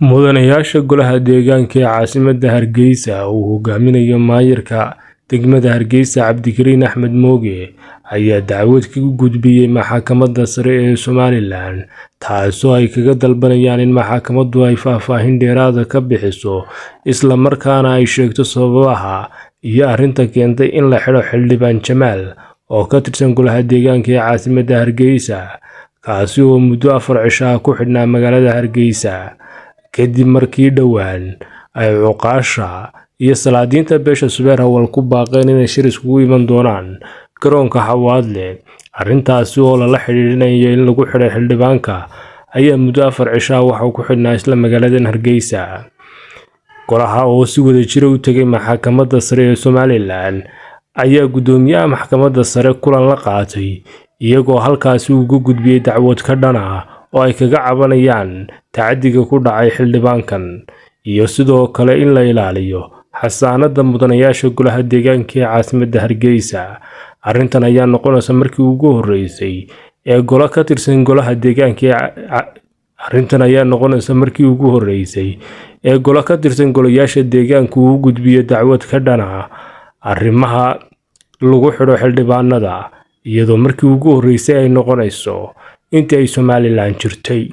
Mudanayaasha Golaha Deegaanka ee caasimadda Hargeysa oo uu hogaaminayo maayarka degmada Hargeysa Cabdikariin Axmed Mooge ayaa dacwad ka gudbiyay maxkamadda sare ee Somalilan, taasoo ay kaga dalbanayaan in maxkamaddu ay faahfaahin dheeraad ah ka bixiso isla markaana ay sheegto sababaha iyo arrinta keentay in la xidho Xildhibaan Jamaal oo ka tirsan Golaha Deegaanka ee caasimadda Hargeysa, kaasi oo muddo 4 cisho ah ku xidhnaa magaalada Hargeysa kadib markii dhowaan ay cuqaasha iyo salaadiinta beesha Subeer Hawal ku baaqeen inay shir iskugu iman doonaan garoonka Xawaadle. Arrintaasi oo lala xidhiidhinayo in lagu xidhay xildhibaanka ayaa muddo 4 cisho ah waxa uu ku xidhnaa isla magaaladan Hargeysa. Golaha oo si wadajir ah u tegay maxkamadda sare ee Somalilan ayaa guddoomiyaha maxkamadda sare kulan la qaatay, iyagoo halkaasi uga gudbiyay dacwad ka dhan ah oo ay kaga cabanayaan tacaddiga ku dhacay xildhibaankan iyo sidoo kale in la ilaaliyo xasaanadda mudanayaasha golaha deegaanka ee caasimadda Hargeysa. Arrintan ayaa noqonaysa markii ugu horreysay ee golo ka tirsan golaha deegaanka ee Arrintan ayaa noqonaysa markii ugu horreysay ee golo ka tirsan golayaasha deegaanka uu u gudbiyo dacwad ka dhan ah arrimaha lagu xidho xildhibaanada, iyadoo markii ugu horreysay ay noqonayso intii ay Somalilan jirtay.